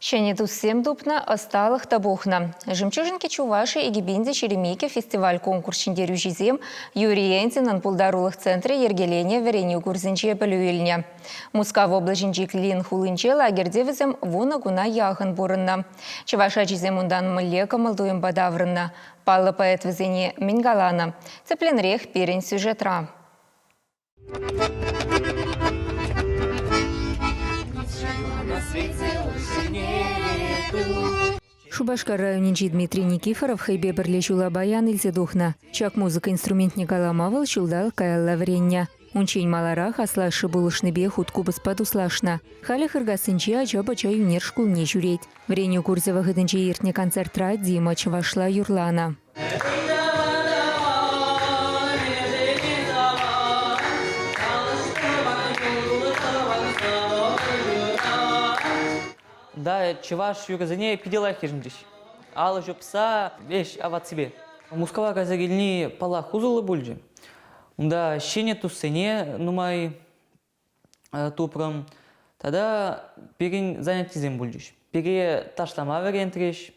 Ҫӗнӗ туссем тупнӑ, ӑсталӑх та пухнӑ. «Жемчужинки Чувашии» 2022 фестиваль-конкурс ҫӗнтерӳҫисем Юрий Энтинӑн пултарулӑх центрӗ йӗркеленӗ вӗренӳ курсӗнче пӗлӳ илнӗ. Мускав облаҫӗнчи Клин хулинче лагерьте вӗсем 10 куна яхӑн пурӑннӑ. Чӑваш ачисем унтан мӗнле кӑмӑл-туйӑмпа таврӑннӑ? Паллӑ поэт вӗсене мӗн каланӑ? Тӗплӗнрех пирӗн сюжетра. Шупашкар районӗнчи Дмитрий Никифоров хӑйпе пӗрле ҫула баян илсе тухнӑ. Ҫак музыка инструментне калама вӑл ҫулталӑк каялла вӗреннӗ. Унччен маларах аслашшӗ пулӑшнипе хут купӑспа туслашнӑ. Халӗ Хыркассинчи ача-пӑча ӳнер шкулне ҫӳрет. Вӗренӳ курсӗ вӑхӑтӗнче иртнӗ концертра Дима чӑвашла юрланӑ. Да, чӑваш юрӑсене питӗ лайӑх йышӑнчӗҫ. Алӑ ҫупса веҫ оваципе. Мускава кайса килни, паллах, усӑллӑ пулчӗ. Унта ҫӗнӗ туссене нумай тупрӑм. Тата пирӗн занятисем пулчӗҫ. Пире ташлама вӗрентрӗҫ,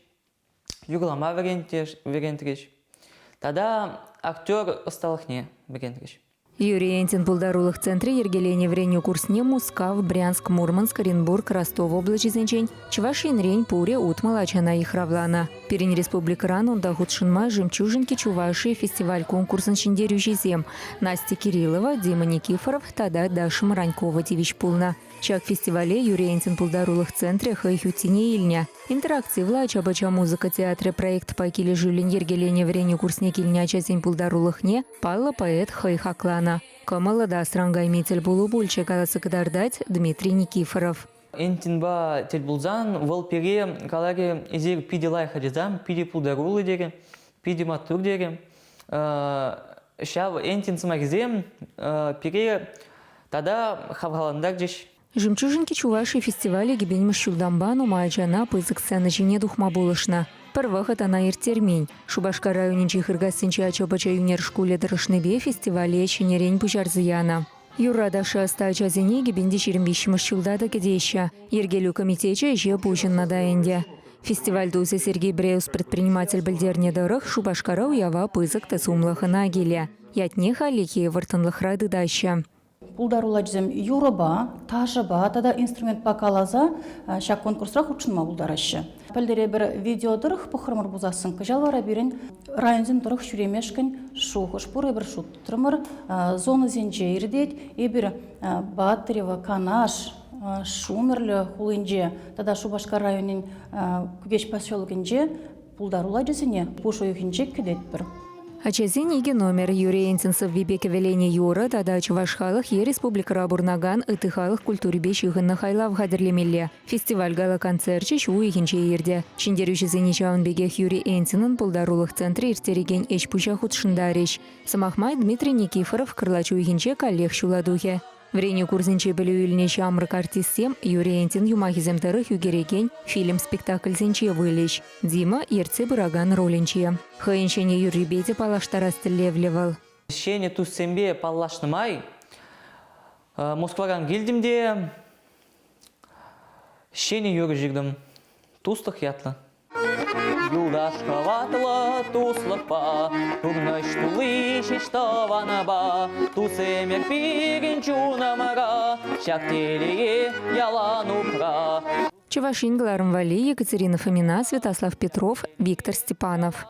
юрлама вӗрентрӗҫ тата актер ӑсталӑхне вӗрентрӗҫ. Юрий Энтин пултарулӑх центрӗ йӗркеленӗ вӗренӳ курсне Мускав, Брянск, Мурманск, Оренбург, Ростов облаҫӗсенчен, Чӑваш Енрен пурӗ 60 ачана йыхравланӑ. Пирӗн республикӑран унта хутшӑнма «Жемчужинки Чувашии» фестиваль-конкурсӑн ҫӗнтерӳҫисем Настя Кириллова, Дима Никифоров тата Даша Моранькова тивӗҫ пулнӑ. Ҫак фестивале Юрий Энтин пултарулӑх центрӗ хӑй хӳттине илнӗ. Интерактивлӑ ача-пӑча музыка театрӗ проектпа килӗшӳллӗн йӗркеленӗ вӗренӳ курсне килнӗ ачасен пултарулӑхне паллӑ поэт хӑй хакланӑ. Кӑмӑллӑ та асран кайми тӗлпулу пулчӗ, каласа кӑтартать Дмитрий Никифоров. Энтинпа тӗл пулсан вӑл пире каларӗ, эсир питӗ лайӑх ачасам, питӗ пултаруллӑ терӗ, питӗ маттур терӗ. Ҫав Энтин сӑмахӗсем пире тата хавхалантарчӗҫ. «Жемчужинки Чувашии» фестивале кӗпенмӗш ҫултанпа нумай ачана пысӑк сцена ҫине тухма пулӑшнӑ. Пӗр вӑхӑт ӑна ирттермен. Шупашкар районӗнчи Хыркассинчи ача-пӑча ӳнер шкулӗ тӑрӑшнипе фестивале ҫӗнӗрен пуҫарса янӑ. Юрра-ташша ӑста ачасене 2023-мӗш ҫулта та кӗтеҫҫӗ. Йӗркелӳ комитечӗ ӗҫе пуҫӑннӑ та ӗнтӗ. Фестиваль тусӗ Сергей Бреус предприниматель пӗлтернӗ тӑрӑх, Шупашкара уява пысӑк та сумлӑ хӑна килӗ. Ятне хальлӗхе вӑрттӑнлӑхра тытаҫҫӗ. Пултаруллӑ ачасем юрӑпа, ташӑпа тата инструментпа каласа ҫак конкурсра хутшӑнма пултараҫҫӗ. Пӗлтӗр эпир видео тӑрӑх пӑхрӑмӑр пулсассӑн, кӑҫал вара пирӗн районсем тӑрӑх ҫӳремешкӗн шухӑш пур. Эпир шут тытрӑмӑр, зонӑсенче иртет. Эпир Батырево, Канаш, Шумерлӗ хулинче тата Шупашкар районӗн Кӳкеҫ поселокӗнче пултаруллӑ ачасене пуш уйӑхӗнче кӗтетпӗр. Ачасен икӗ номер Юрий Энтин сӑввипе кӗвӗленӗ юрӑ тата чӑваш халӑх е республикӑра пурӑнакан ытти халӑх культурипе ҫыхӑннӑ хайлав хатӗрлемелле. Фестиваль гала-концерчӗ ҫу уйӑхӗнче иртӗ. Ҫӗнтерӳҫӗсене ҫавӑн пекех Юрий Энтинӑн пултарулӑх центрӗ ирттерекен ӗҫ-пуҫа хутшӑнтарӗҫ. Сӑмах май, Дмитрий Никифоров кӑрлач уйӑхӗнче каллех ҫула тухӗ. Вӗренӳ курсӗнче пӗлӳ илнӗ ҫамрӑк артистсем Юрий Энтин юмахӗсем тӑрӑх ӳкерекен фильм-спектакльсенче вылӗҫ. Дима ертсе пыракан ролӗнче. Хӑйӗн ҫӗнӗ юррипе те паллаштарас тӗллевлӗ вӑл. Ҫӗнӗ туссемпе паллашнӑ май Москваран килтӗм те ҫӗнӗ юрӑ ҫыртӑм. Туслӑх ятлӑ. Юлташ хӑватлӑ туслӑхпа, пурнӑҫ тулли ҫеҫ тӑванпа, туссемех пирӗн чунӑмра, ҫак телее ялан упра. Чӑваш Ен кӑларӑм валли Екатерина Фомина, Святослав Петров, Виктор Степанов.